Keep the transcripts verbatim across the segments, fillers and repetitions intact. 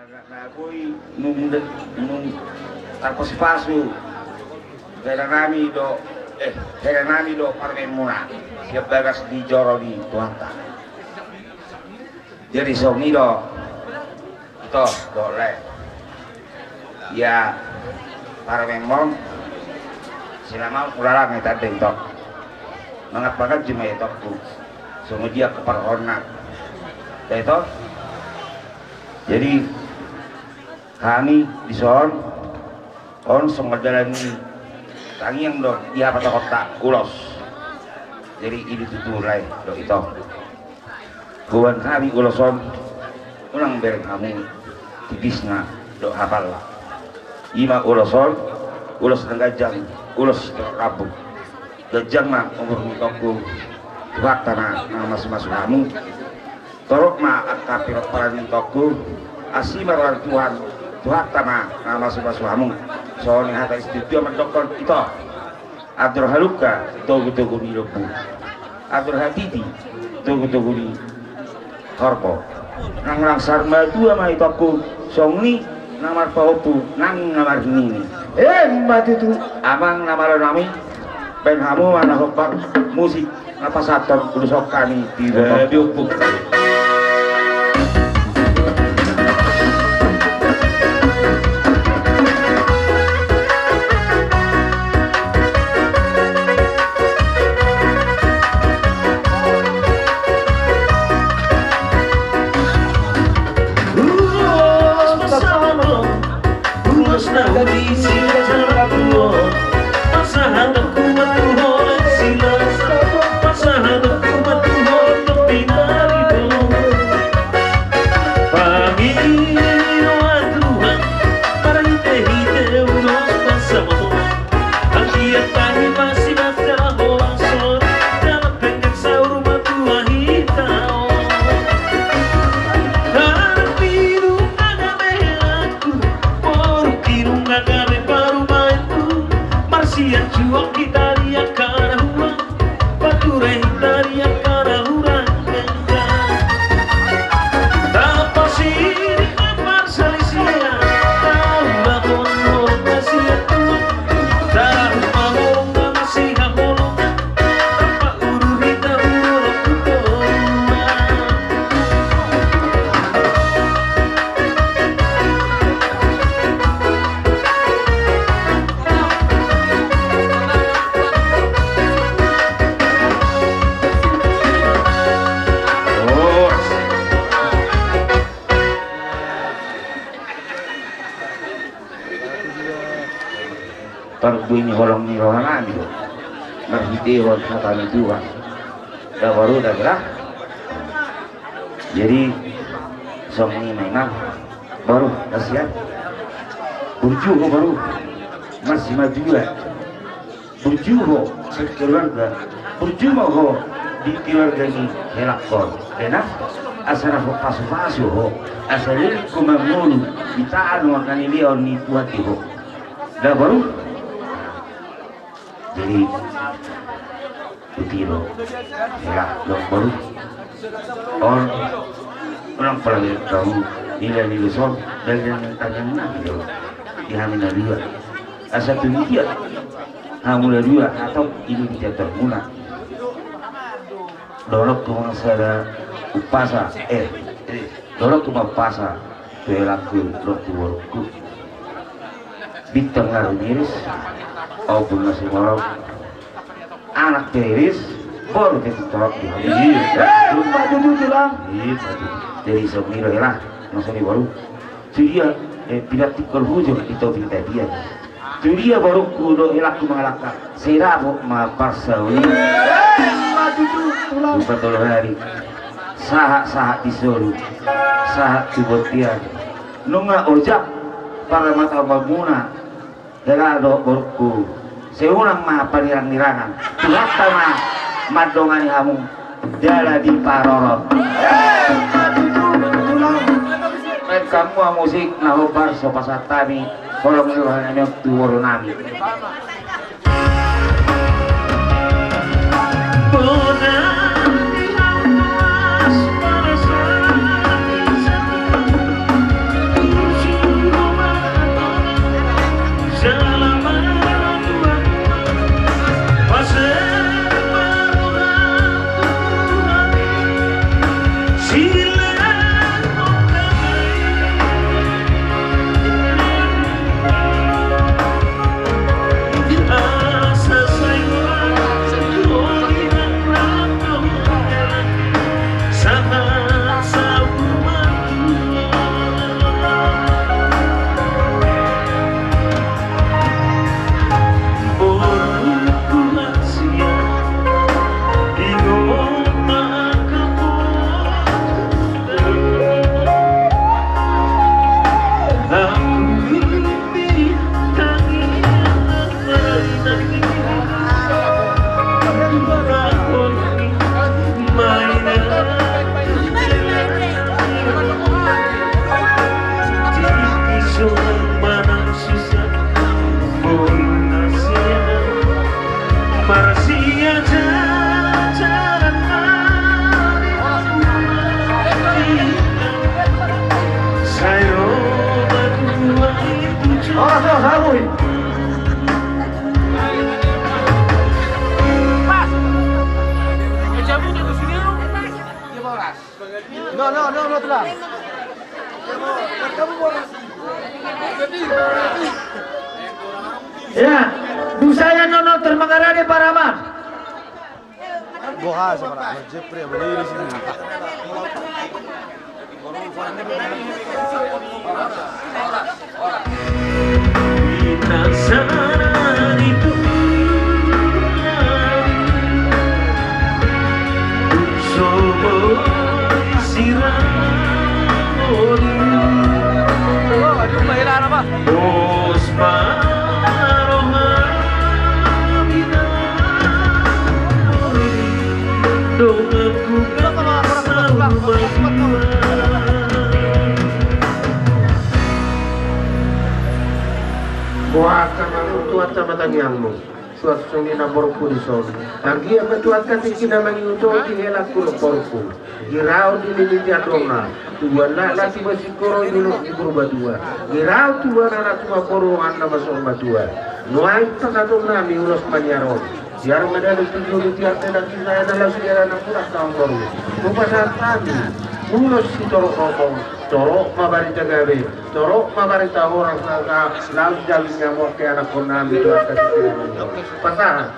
Na boi nung, nung tarpasupasu hela nami do, eh, hela nami do parumaenmuna sian bagas di joro ni Tuhanta. Jadi songon i do, ito, dohot lae. Ia parumaenmon, selama on hulala ma i tanda, ito. Mangan pangan juma, itongku. Songon dia keparhonna, ito. Jadi hami dison, on songon dalan ni tangiang do, dia patokonta ulos. Jadi i do tutu, lae dohot ito. Huboan hami ulos on, unang bereng hamu tipisna dohot hapalna. I ma ulos on, ulos na ganjang, ulos na rambu. Ganjang ma umur ni itongku, Tuhanta ma na mamasumasu hamu. Torop ma angka pinomparan ni itongku, asi ma roha ni Tuhan, Tuhanta ma na mamasumasu hamu. Songon i hata ni situtu mandokkon, ito. Andor halumpang togutogu ni lombu, andor hatiti togutogu ni horbo. Nang naeng saur matua ma itongku, songon i na marpahompu nang na marnini. Emma tutu. Amang na malo nami, baen hamu ma na hombar musik na pasahathon ulos on hami di, eh, di ompung. Ulos na hurang sian na tuatua, pasahatonku ma tu ho na silas, pasahatonku ma tu ho na pinaribot. Pangidoan Tuhan marhitehite ulos pasahaton, anggiat tahi masibata holan son dalam penggan saur matua hita on. Anak nidung na gabe helangku, boru nidung na gabe parumaenku, marsianjuang hita di angka na hurang, pature hita di angka na hurang. Tapasirik ma parsalisian, taulahon holong na sian Tuhan, taulahon holong na masihaholongan, tapaururi taulahon tu toruan. Parbue ni holong ni roha nami do marhitehon hata ni Tuhan. Nda boru, nda boru. Jadi songon i ma, inang, boru, kasian. Burju ho, boru, masimatua. Burju ho sekeluarga. Burju ma ho di keluarga ni helangkon, inang. Asa na ho pasupasu ho, asa leleng ho mangolu di tano na nilehon ni Tuhan di ho. Nda boru. Jadi tutu do, hela dohot boru. On, unang pola bereng hamu, nilehon ni ulos on, bagian ni tangiang nami do di hami na dua. Asa tung dia hamu na dua hatop i do di teatermuna. Dohononku ma sada umpasa, eh, eh, dohononku ma umpasa tu helangku dohot tu borungku. Bintang na rumiris, ombun na sumorop, anak pe iris, boru pe torop di hami. Iya. Eh, emma tutu, Tulang. Iya, emma tutu. Jadi songon i do, hela, na songon i, boru. Tu dia, eh, pinantikkon hujur di topi tapian. Tu dia borungku dohot helangku mangalangka, sai dapot ma parsaulian. Eh, emma tutu, Tulang. Rupatolu ari, sahat-sahat di solu, sahat tu bontean. Nunga ojak parmata ombunmuna, hela dohot borungku. Sai unang ma panirang-nirangan, Tuhanta ma mandongani hamu jala diparorot. Emma tutu, Tulang. Baen hamu ma musik na hombar so pasahat hami holong ni roha nami on tu boru nami. Horas, horas, horas. No, no, no, no, Tulang. Ya, dusa ya, no, no, termangarade paraman. Boha, siapa? Jepri, apa dia di sini? Boasa ma, Tuhan, ma tangiangmu? Suang songon i namborungku dison. Anggiat ma, Tuhan, tingki na mangihut on di helangku dohot borungku. Girot di lili di andongna. Tubuan laklak tubuan singkoru, di ulos ni Purbatua. Girot tubuan anak tubuan boru, dongan na masuang matua. Nuaeng pasahatonnami ulos maniar on. Siar ma dalan tu jolo, tiar dalan tu sada, laos siar anak tulang na mamboru. Hupasahat hami ulos sitorop rorobot, torop ma barita gabe, torop ma barita horas, laos jamin ni hamu angka ianakkonnami tu angka sisean. Pasahat.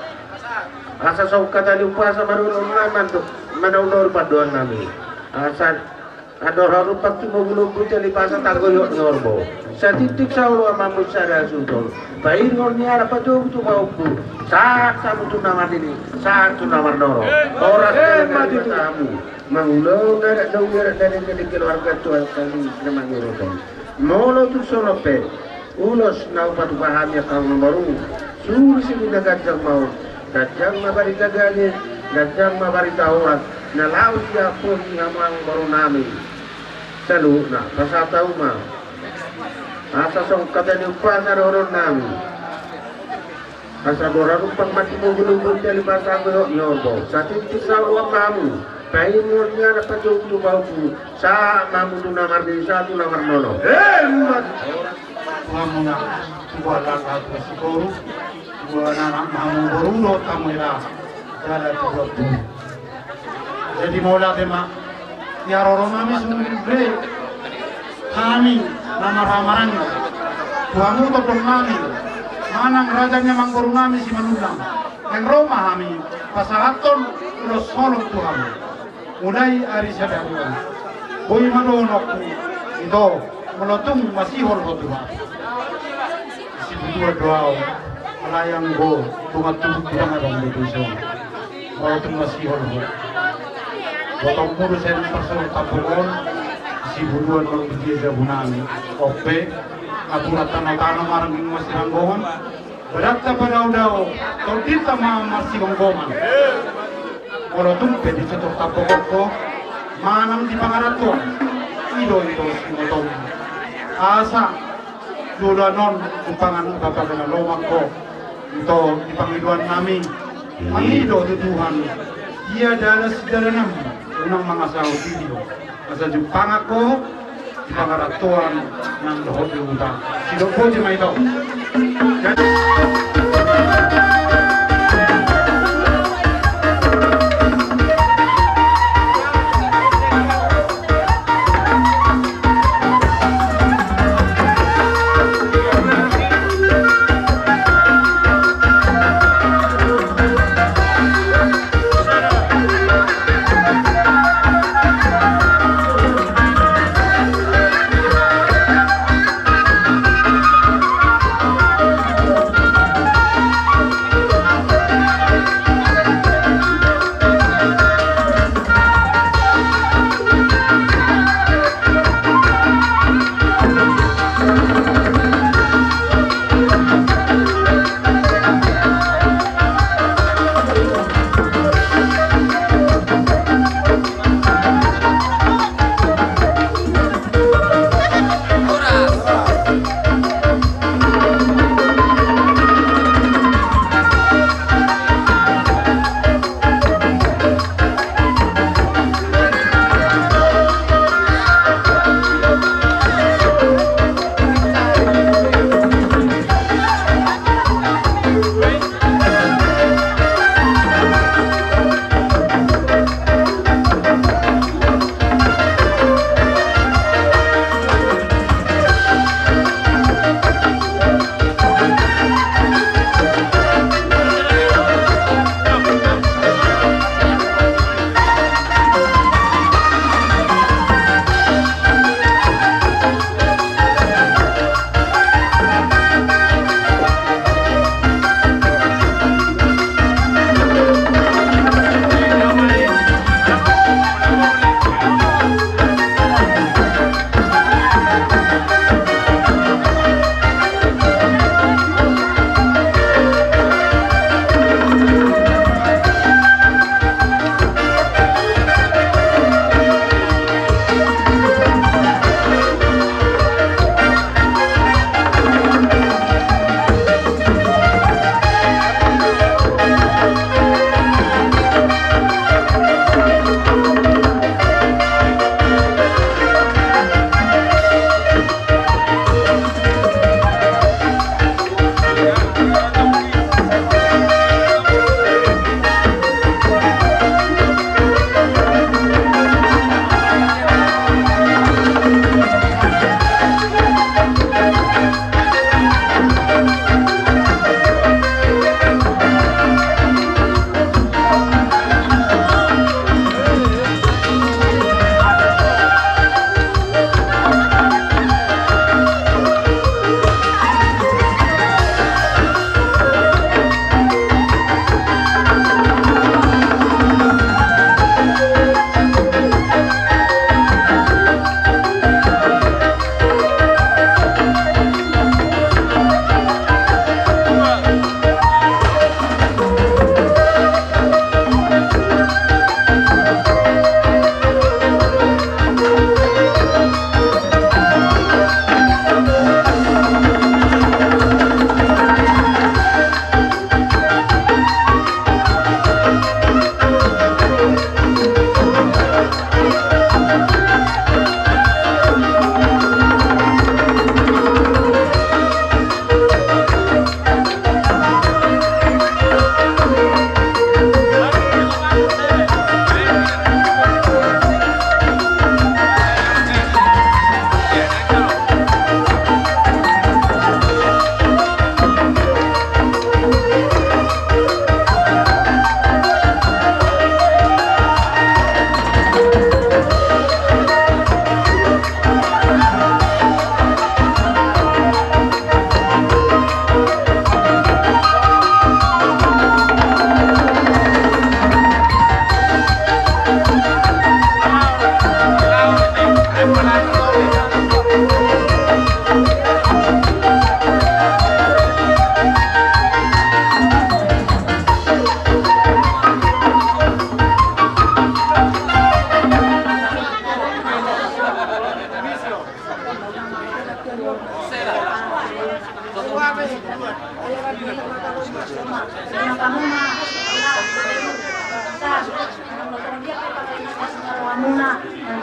Asa songon hata ni umpasa ma dohononnami mandok, manaundaun pandohannami. Asa andor harumpang, tumogulunggu, tali pasa, tanggoihon ni horbo. Satintin saoloan ma hamu sada suhut on. Pahiringon ni anak patogu tu pahompu. Sahat hamu tu na marnini, sahat tu na marnono. Horas ma di hamu. Mangulahon adat na uli, adat na dengke, dengke keluarga, Tuhan, kami na mangihuthon. Molo tung songon on pe ulos na hupatupa hami angka amangboru, suri sini na ganjang ma on. Ganjang ma barita gabe, ganjang ma barita horas na laho siampoti hamu amangborunami. Saluhutna pasahat hamu ma. Asa songon hata ni umpasa dohononnami. Asa andor harumpang ma, tumogulunggu, tali pasa, tanggoihon ni horbo. Satintin saoloan ma hamu. Pahiringon ni anak patogu tu pahompu. Sahat ma hamu tu na marnini, sahat tu na marnono. Emma tutu. Tu hamu na tubuan laklak, tubuan singkoru, tubuan anak ma hamu boru, dohot hamu hela jala tubuan boru. Jadi mauliate ma, iharoro nami sumurbe hami na marhaha maranggi tu hamu tondongnami manang raja ni amangborunami Simanullang. Naeng ro ma hami pasahathon ulos holong tu hamu. Mulai ari sadari on, boi ma dohononku, ito, molo tung masihol ho tu hami. Sibutuan do ahu, malayang do, tung tubu tu tangga bang do tuson. Molo tung masihol ho. Botongmu do sian parsaur tampuk on, sibutuan do di dia jabunami. Ope, aturan tano-tano maranggi masiranggongan. Badanta padaodao, tondinta ma marsigomgoman. Molo tung pe di sator tampok ho, manang di pangarantoan, i do ito singkotom. Asa joloan on umpangan bapa gana lomak ho, ito di pangidoannami. Mangido tu Tuhan, ia dalan sidalananmu, unang mangasahon diri ho. Asa jumpang ho di pangarantoan nang dohot di huta. Sidok boti ma ito.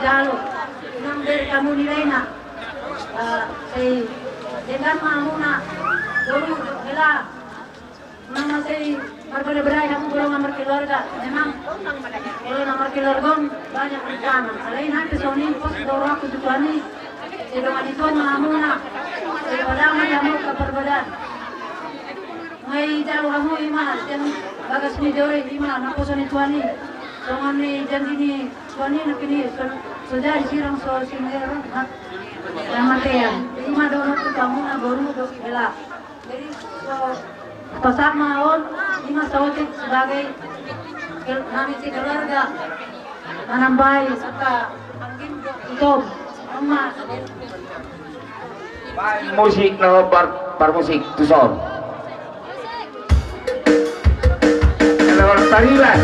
Jalo, unang bere hamu nilai na. Eh, sai denggan ma hamuna, boru dohot hela. Unang ma sai marbere-bere hamu molo nga markeluarga. Memang molo na markeluarga on banyak rencana. Alai nang pe songon i, pos do rohangku tu Tuhan i. Sai dongan i, dongan ma hamuna. Sai padamai hamu angka parbadaan. Nga i jalo hamu i ma sian bagas ni joro i, i ma naposo ni Tuhan i. Songon i janji ni Tuhan i, nangkin i so, so jadi sirang so singeron, ha? Na martean. I ma dohononku tu hamuna boru dohot hela. Jadi so pasahat ma on, i ma saotik sebagai kel-, nami sekeluarga. Manambai angka anggim dohot ito. On ma. Musik na hombar, parmusik tuson. Ala taribas.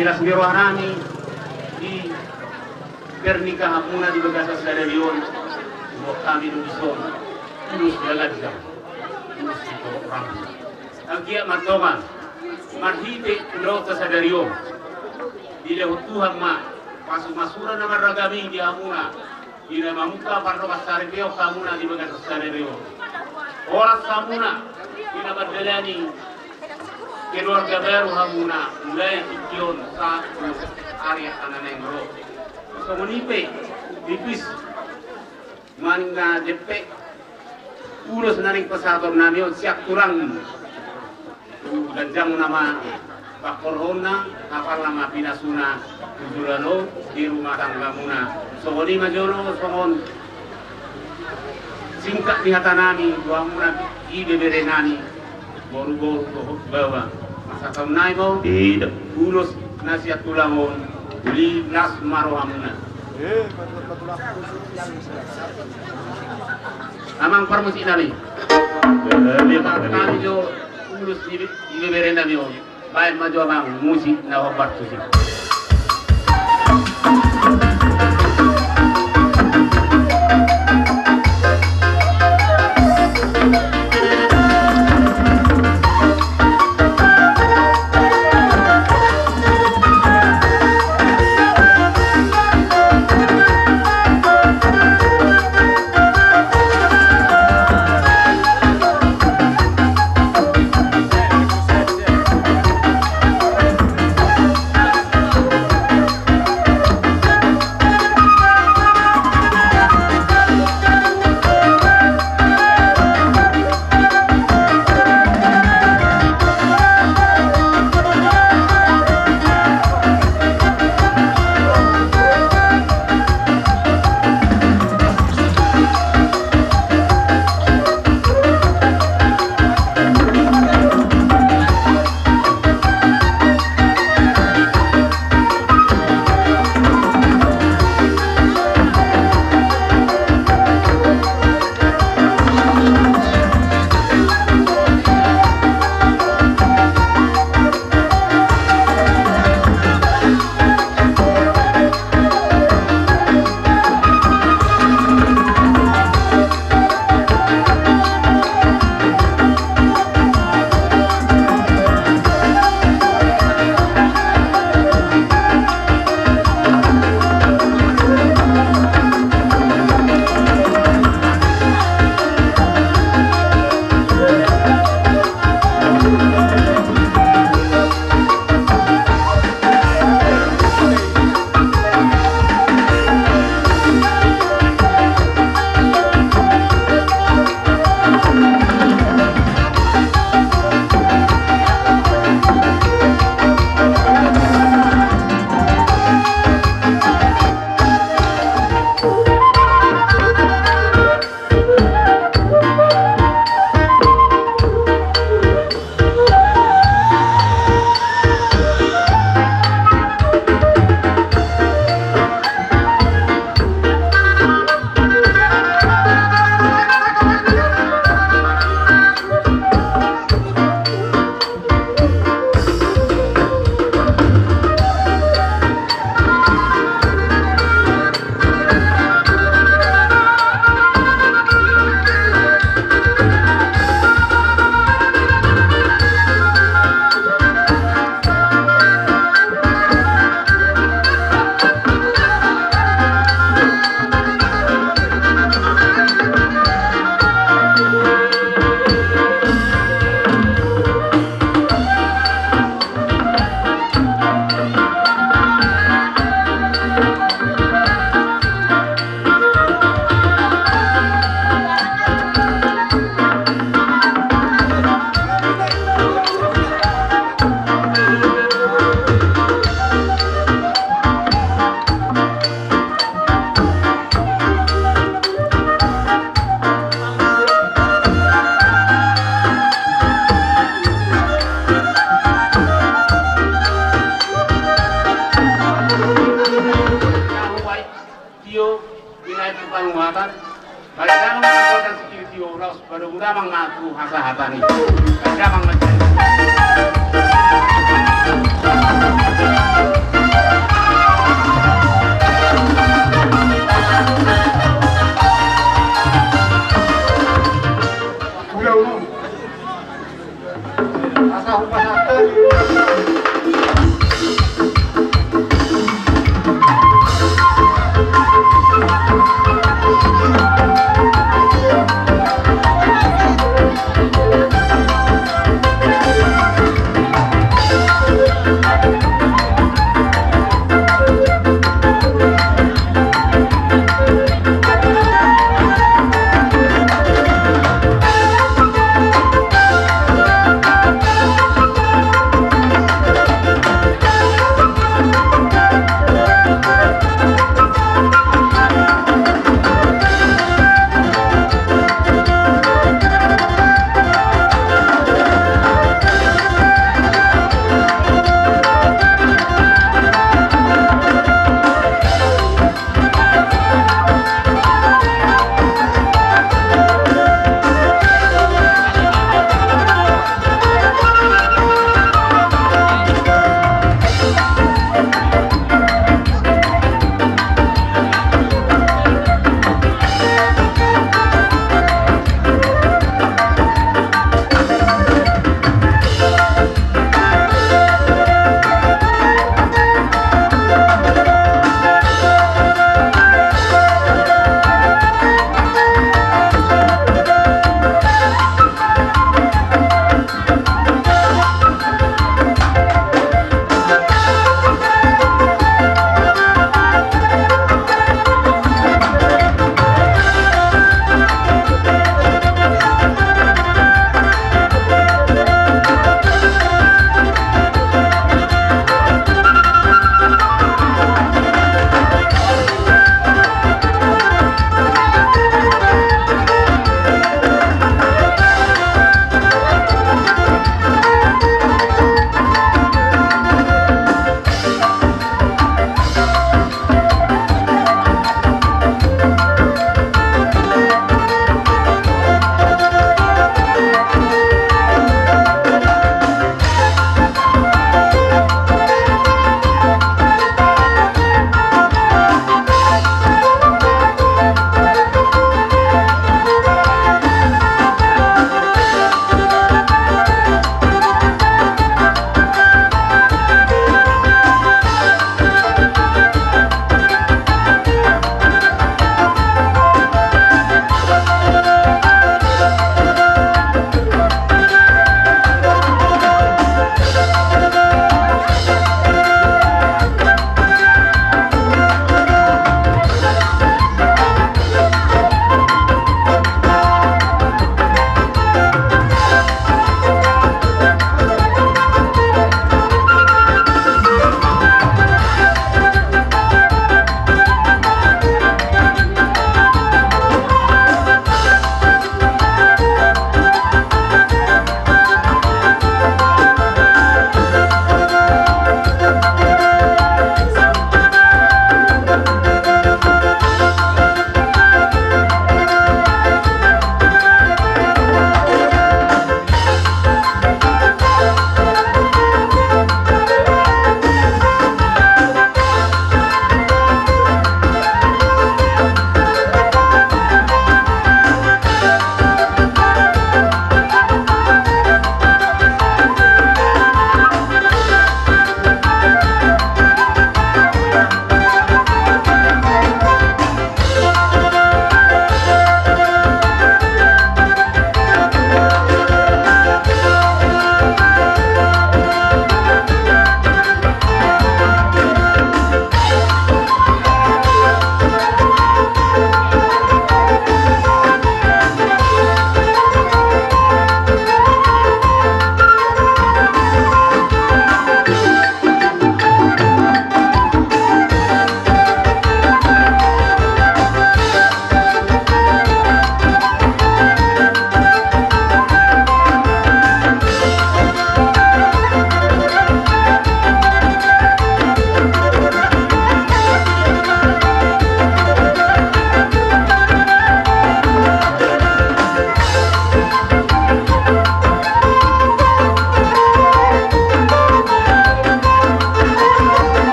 Las ni roha nami di pernikahanmuna di bagasan sadari on, buat hami do dison, ulos na ganjang, ulos ni torop rambu. Anggiat ma antong marhite ulaonta sadari on, dilehon Tuhan ma pasu-pasuNa na marragam i di hamuna, di na mamungka pardongansaripeon hamuna di bagasan sadari on. Horas hamuna di na mandalani keluarga baru hamuna, mulai tingki on sahat tu ari angka na naeng ro. Songon i pe, dipis manang na dempe ulos na naeng pasahaton nami on sian tulang. Tu ganjangna ma pangkorhonna, hapalna ma pinasuna tu joloan on di rumah tanggamuna. Songon i ma jolo songon singkat ni hata nami tu hamuna ibebere nami, boru-boru dohot baoa. Pasahaton nami ma on, ida, ulos na sian tulang on, uli las ma rohamuna. Amang parmusik nami. Nami jo ulos di, di ibebere nami on. Baen ma jo amang musik na hombar tusi. Tio, binaen tu panguhatan. Balik damang ma tu kota si Tio, laos padomu damang ma tu hasahatan i. Balik damang ma.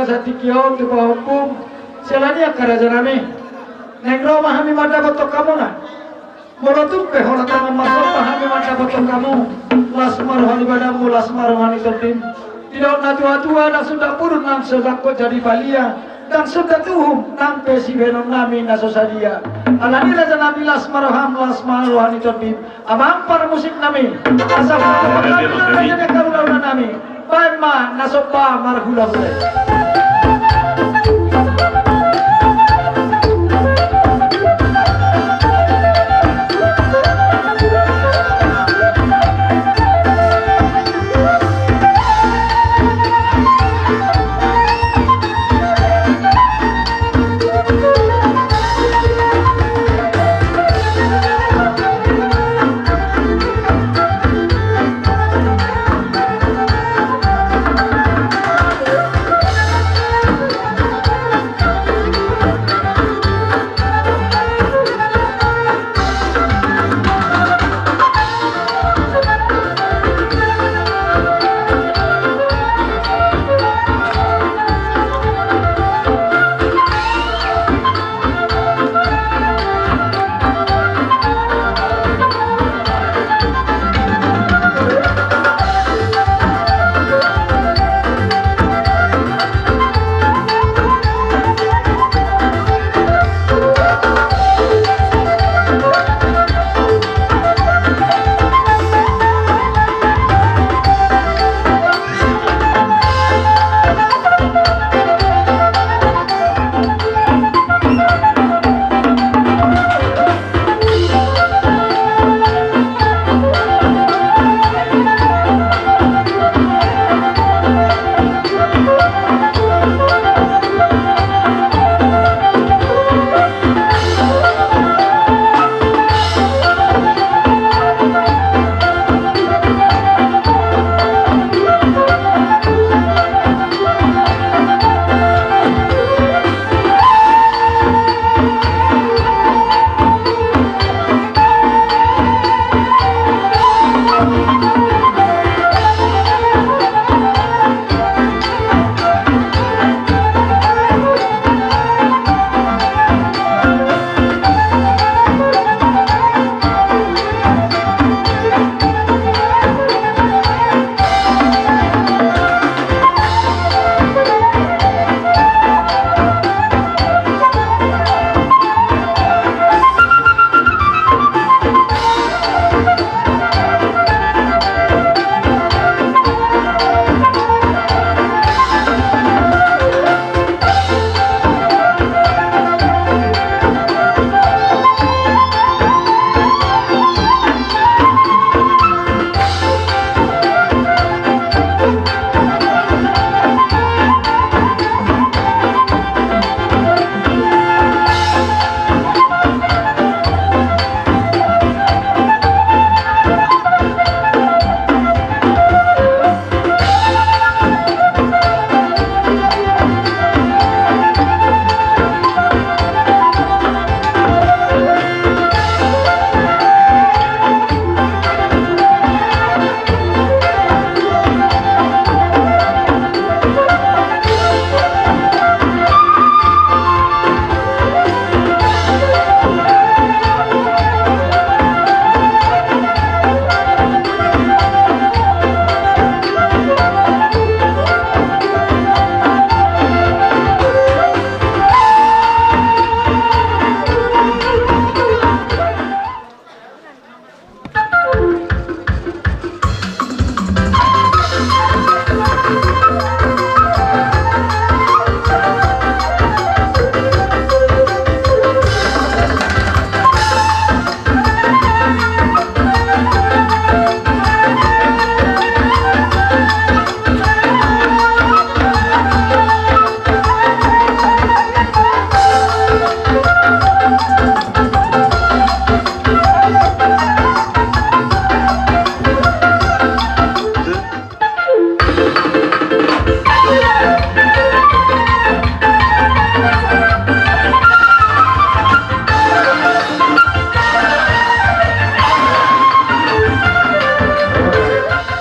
Sahat tingki on tu pahompum, siala ni i angka raja nami, naeng ro ma hami mandapothon hamuna. Molo tung pe holan tangan marsomba hami mandapothon hamu, las ma roha ni badanmu, las ma roha ni tondim. Didok na tua-tua, ndang sundat pudun nang so dangkot jadi palia, ndang sundat uhum nang pe sibahenon nami na so sadia. Alani raja nami, las ma roham, las ma roha ni tondim. Amang parmusik nami, asa hula-hula nami, baen ma na somba marhula-hula.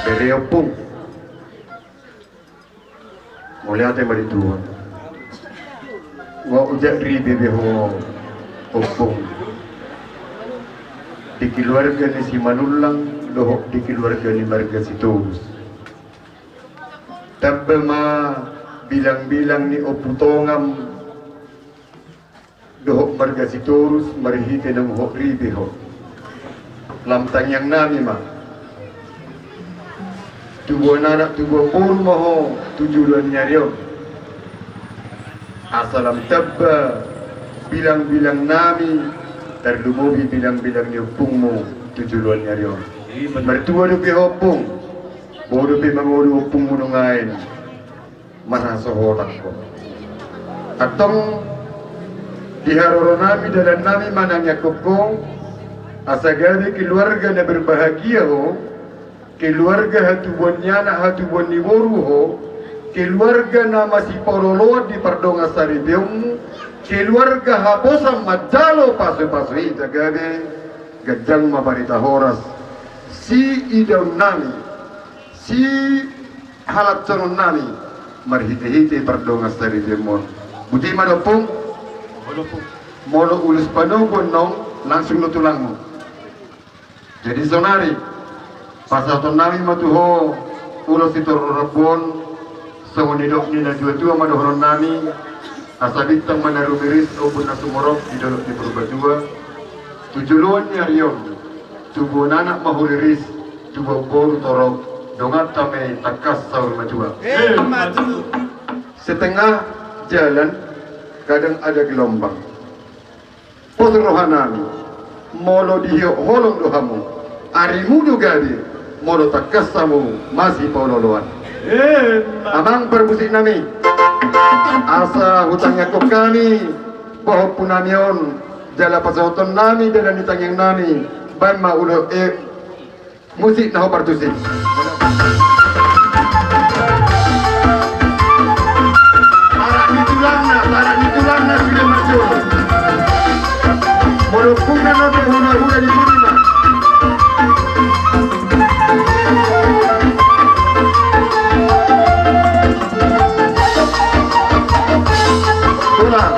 Bere ompung. Mauliate ma di Tuhan. Ojak ripe be ho, Ompung, di keluarga ni Simanullang dohot di keluarga ni marga Sitorus. Tamba ma bilangbilang ni ompu tongam dohot marga Sitorus marhite naung hot ripe ho. Lam tangiangnami ma, tubuan anak tubuan boru ma ho tu joloan ni ari on. Asa lam tamba bilangbilangnami, tarlumobi bilangbilang ni ompungmu tu joloan ni ari on. Martua dope ho, Ompung. Boi dope mangolu ompungmu nuaeng marhasohotan ho. Antong di haroronami dalannami manangiangkon ho, asa gabe keluarga na berbahagia ho, keluarga hatubuan ni anak hatubuan ni boru ho, keluarga na masipaolooloan di pardongan saripeonmu, keluarga haposan manjalo pasupasu i, asa gabe ganjang ma barita horas siidaonnami, sihalashonnami marhitehite pardongan saripeonmon. Boti ma da, Ompung? Molo ulos panogu annon, langsung do tulangmu. Jadi saonari pasahatonnami ma tu ho ulos sitorop rambu on. Songon nidok ni natuatua ma dohononnami: Asa bintang ma na rumiris, ombun na sumorop di dolok ni Purbatua. Tu joloan ni ari on, tubuan anak ma huliris, tubuan boru torop, donganta ma i tangkas saur matua. Emma tutu. Setengah jalan kadang ada gelombang. Pos rohanami, molo dihot holong do hamu, arimu do gabe molo tangkas hamu masipaolooloan. Emma. Amang parmusiknami, asa hutangiangkon hami pahompunami on, jala pasahatonnami dalan ni tangiangnami, baen ma ulos, eh, musik na hombar tusi. Arak ni tulangna, arak ni tulangna sude marjolo. Molo punna na berhula-hula di bumi ma. Tulang.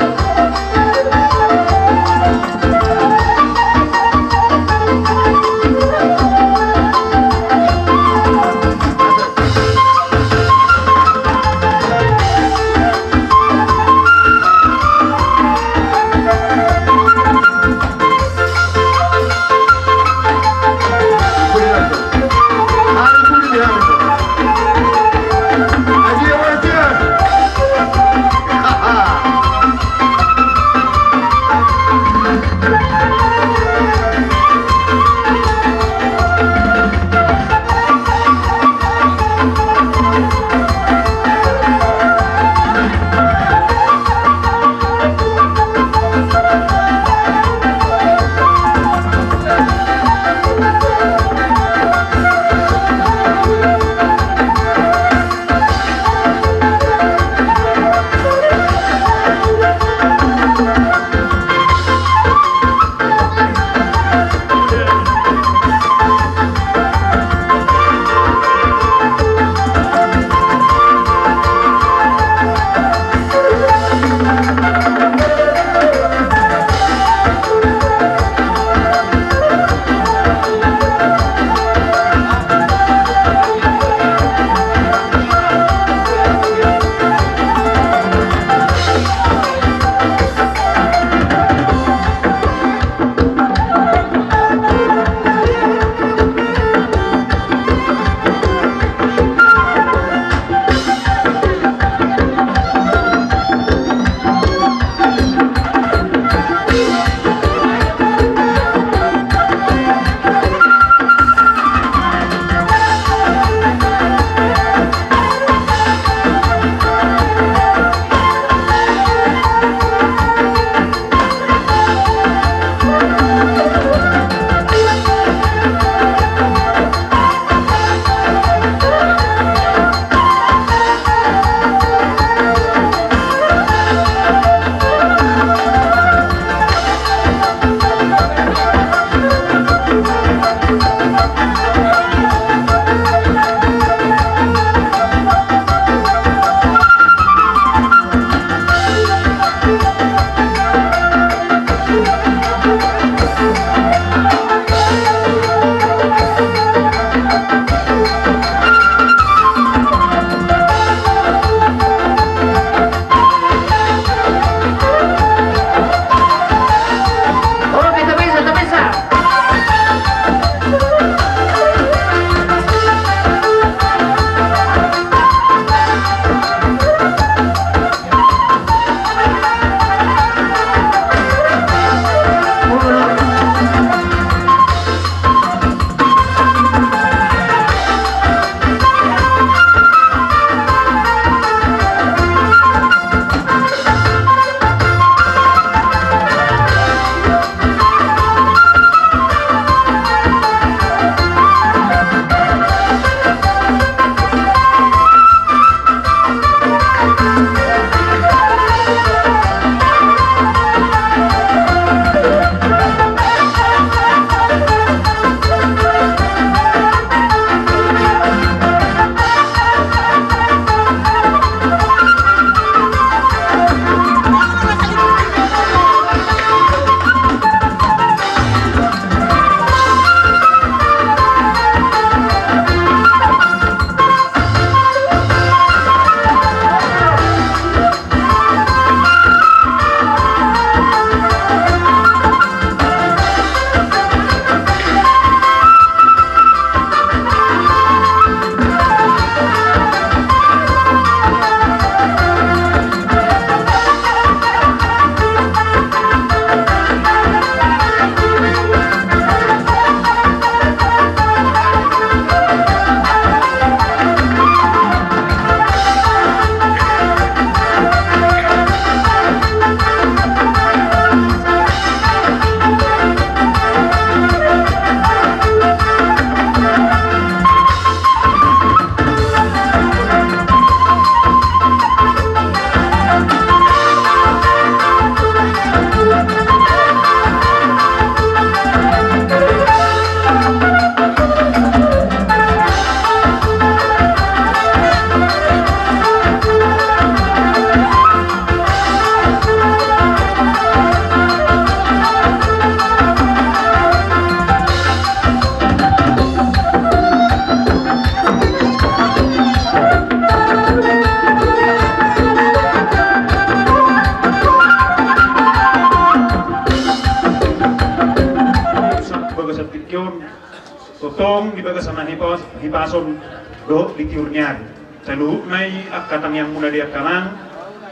Tong di bagasan na hipas-, hipason dohot di tiur ni ari. Saluhutna i angka tangiangmuna di angka amang,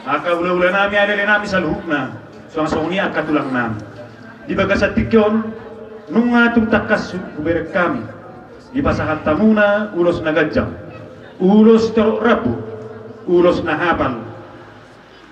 angka hulahulanami, alealenami saluhutna. Suang songon i angka tulangnami. Di bagasan tingki on, nunga tung tangkas hubereng hami. Dipasahat hamuna ulos na ganjang, ulos torop rambu, ulos na hapal.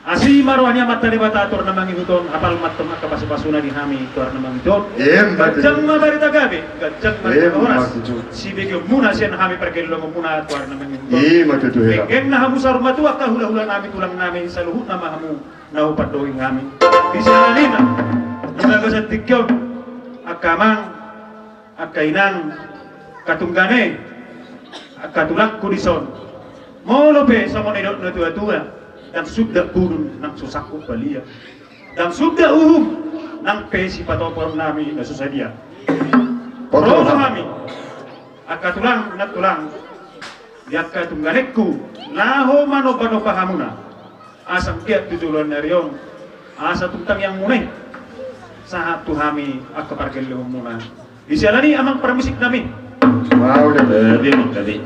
Asi ma roha ni Amanta Debata tu ari na mangihut on, hapal ma antong angka pasupasuna di hami tu ari na mangihut on. Emma tutu. Ganjang ma barita gabe, ganjang ma barita horas. Emma tutu. Sibegeonmuna sian hami pargellengonmuna tu ari na mangihut on. Emma tutu, hela. Denggan ma hamu saur matua angka hulahulanami, tulangnami, saluhutna ma hamu na hupandohing hami. Di siala ni i ma, di bagasan tingki on, angka amang, angka inang, angka tunggane, angka tulangku dison. Molo pe songon nidok ni natuatua, ndang suda bulung nang so sangkup balian, ndang suda uhum nang pe sipatopoonnami na so sadia. Ro ma hami, angka tulang, nantulang, di angka tungganengku, laho manombanomba hamuna. Asa anggiat tu joloan ni ari on, asa tung tangiangmuna i sahat tu hami angka pargellengonmuna. Di siala ni i amang parmusiknami. Wow, da. Eh, dia, dia.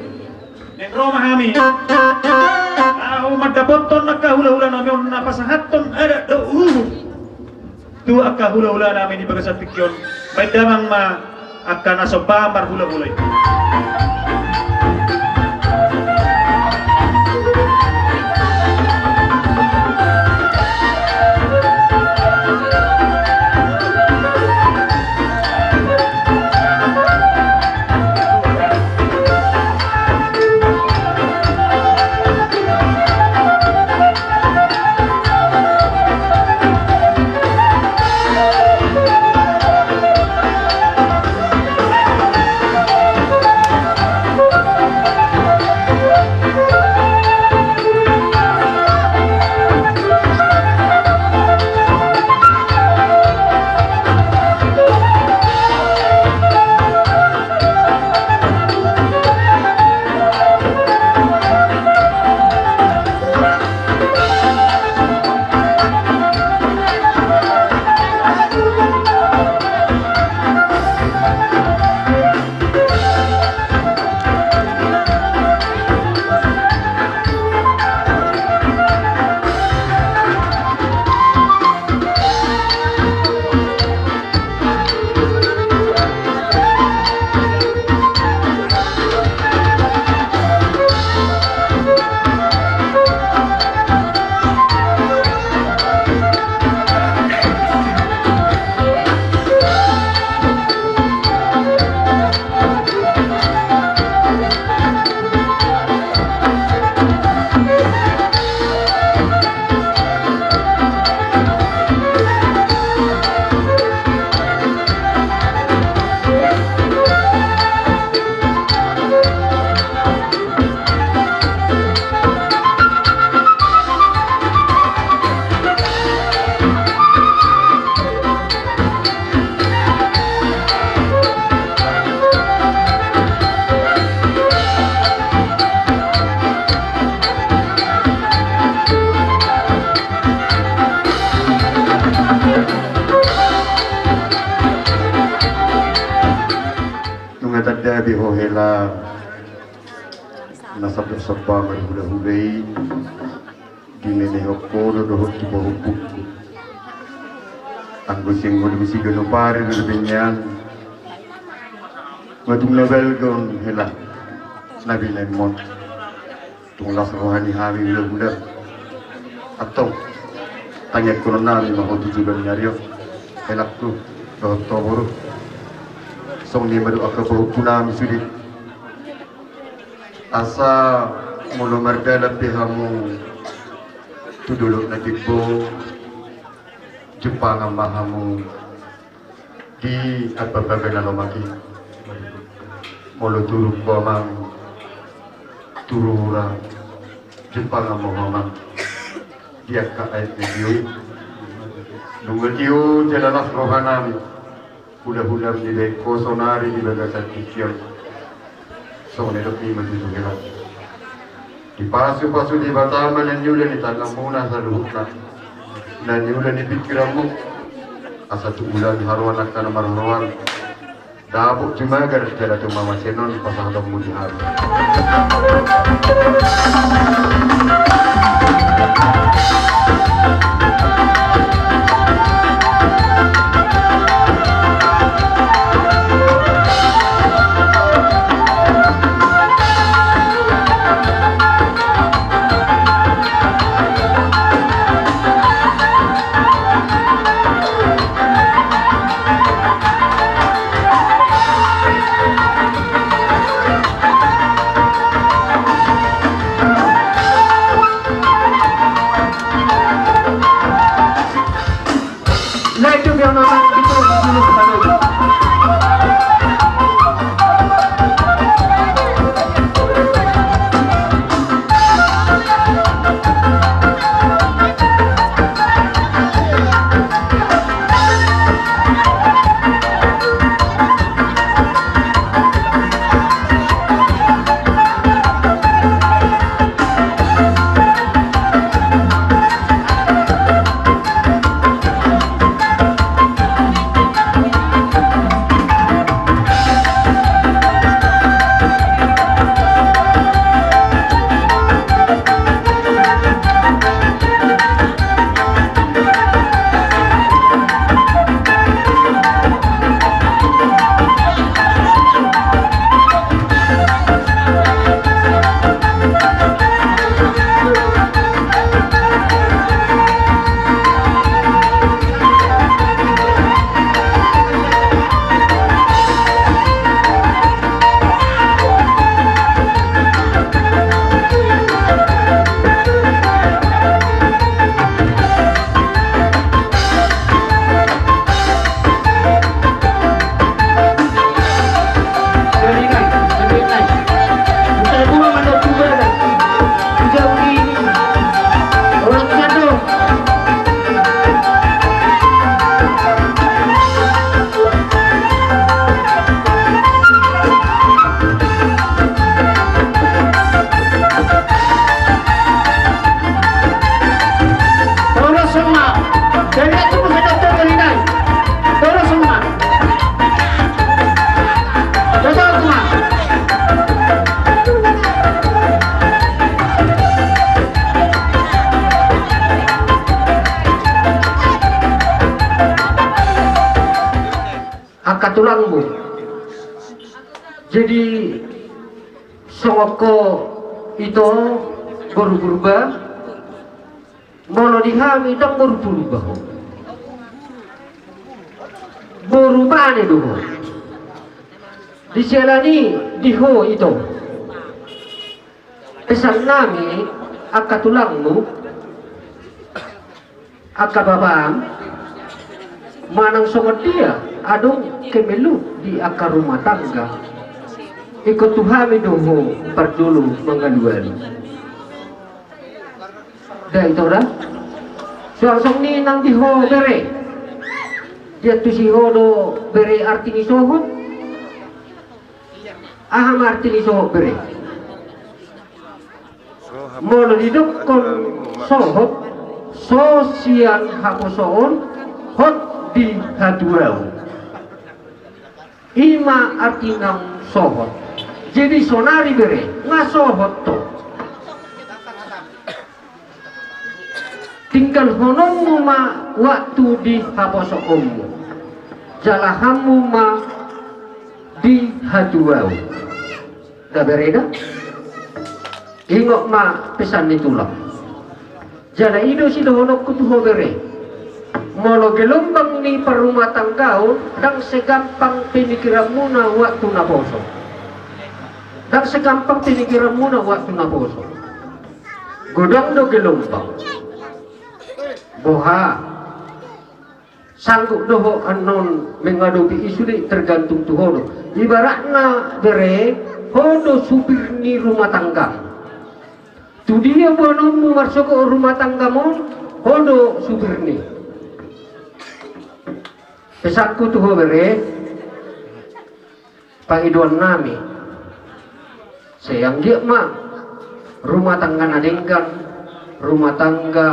Naeng ro ma hami laho mandapothon angka hulahulanami on na pasahathon adat dohot uhum tu angka hulahulanami di bagasan tingki on. Baen damang ma angka na somba marhulahula i. Nunga tanda be ho hela na somba marhulahula i. Di meme hokkodo dohot tu pahompungku. Anggo seng ngolu siganup ari do dope nian. Nga tung na balga on hela na binaenmon. Tung las roha ni hami hulahula. Antong tangiangkonon nami ma ho tu joloan ni ari on. Helangku dohot ho boru. Songon i ma dohot angka pahompu nami sude. Asa molo mardalan pe hamu tu dolok na timbo, jumpangan ma hamu di ambabaga na lomak i. Molo turuk ho amang, turura, jumpangan ma ho amang di angka aek na tio i. Nunga tio jala las roha nami. Hulahula ni baen ho saonari di bagasan tingki on. Songon i dope ma tutu hela. Dipasupasu Debata ma na niula ni tangannamuna saluhutna, na niula ni pingkiranmu, asa tu ula ni haroan angka na marharoan. Dapot jumagar jala tumama sian on pasahatonmu di hami. Angka tulangmu. Jadi songon ho ito boru Purba, molo di hami ndang boru Purba ho. Boru Bane do ho. Di siala ni i di ho ito. Pesan nami angka tulangmu, angka bapam, manang songon dia adong kemelut di angka rumah tangga, ingkon tu hami do ho parjolo mangalualu. Da ito da. Suang songon i nang di ho bere. Dia tusi ho do bere arti ni sohot. Aha ma arti ni sohot bere? Molo didokkon sohot, so sian haposoon, hot di hatuaon. I ma arti ni sohot. Jadi sonari bere nga sohot ho. Tinggalhononmu ma waktu di haposoonmu. Jalahanmu ma di hatuaon. Da bere da. Ingot ma pesan ni tulang. Jala i do sidohononku tu ho bere. Molo gelombang ni parrumatanggaon, ndang segampang pemikiranmuna waktu naposo. Ndang segampang pemikiranmuna waktu naposo. Godang do gelombang. Boha. Sanggup do ho annon mengadopi i sude, tergantung tu ho do. Ibaratna bere, ho do supir ni rumah tanggam. Tu dia boanonmu marsogot rumah tanggam on, ho do supir ni. Pesanku tu ho bere. Pangidoan nami, sai anggiat ma rumah tangga na denggan, rumah tangga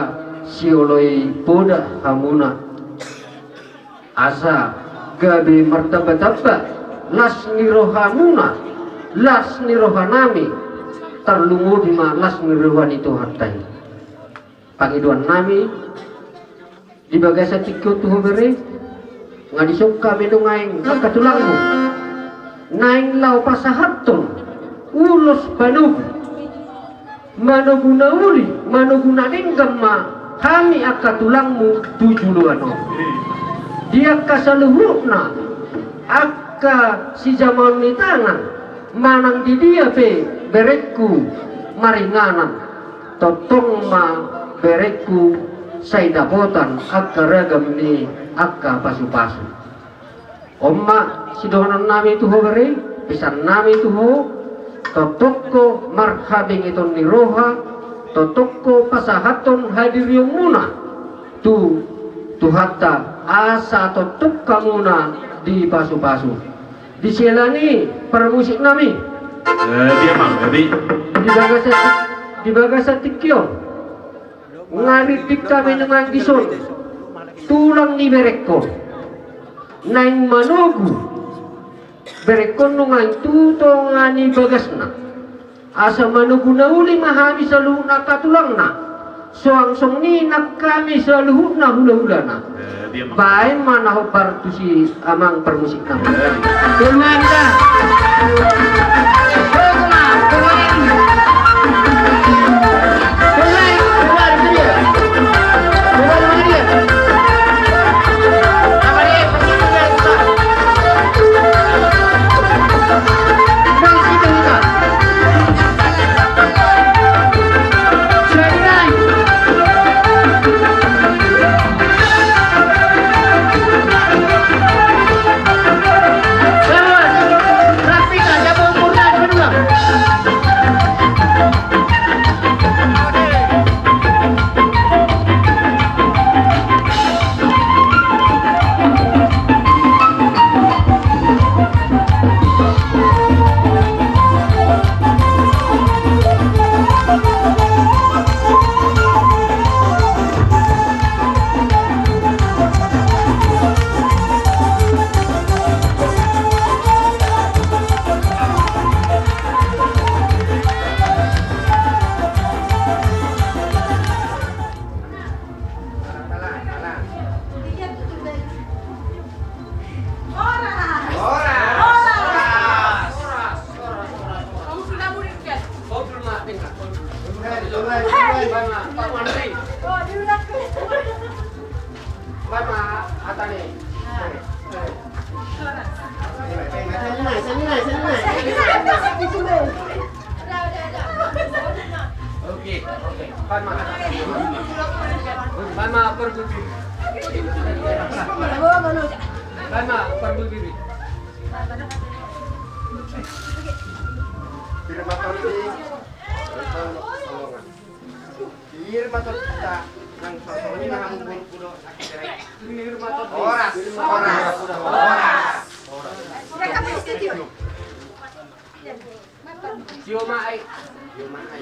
sioloi poda hamuna, asa gabe martamba-tamba las ni rohamuna, las ni rohanami, tarlumobi ma las ni roha ni Tuhanta i. Pangidoannami di bagasan tingki on tu ho bere, nga dison hami nuaeng angka tulangmu naeng laho pasahathon ulos panogu, manogu na uli, manogu na denggan ma hami angka tulangmu tu joloan on. Di angka saluhutna angka sijamaon ni tangan, manang di dia pe berengku maringanan, tongtong ma berengku sai dapotan angka ragam ni angka pasupasu. On ma sidohononnami tu ho bere, pesannami tu ho, tongtong ho marhabengeton ni roha, tongtong ho pasahathon hadirionmuna tu Tuhanta asa tongtong hamuna dipasupasu. Di siala ni i parmusiknami, eh, dia mang, jadi di bagasan, di bagasan tingki on, nga rintik hami nuaeng dison tulang ni berengkon naeng manogu berengkon nuaeng tu tonga ni bagasna, asa manogu na uli ma hami saluhutna angka tulangna. Suang songon i nang hami saluhutna hulahulana. Eh, dia mang. Baen ma na hombar tu si amang parmusiknami. Eh. Tolu ma hita. Tolu ma, tolu ma. Tolu ma, tolu ma dia. Tolu ma dia. Apa dia? Bang, situ hita. Oke, oke. Pan ma, pan ma, perbu biri. Pan ma, perbu biri. Biri ma, perbu biri. Biri ma, perbu biri. Horas, horas, horas. Tio ma ai. Tio ma ai.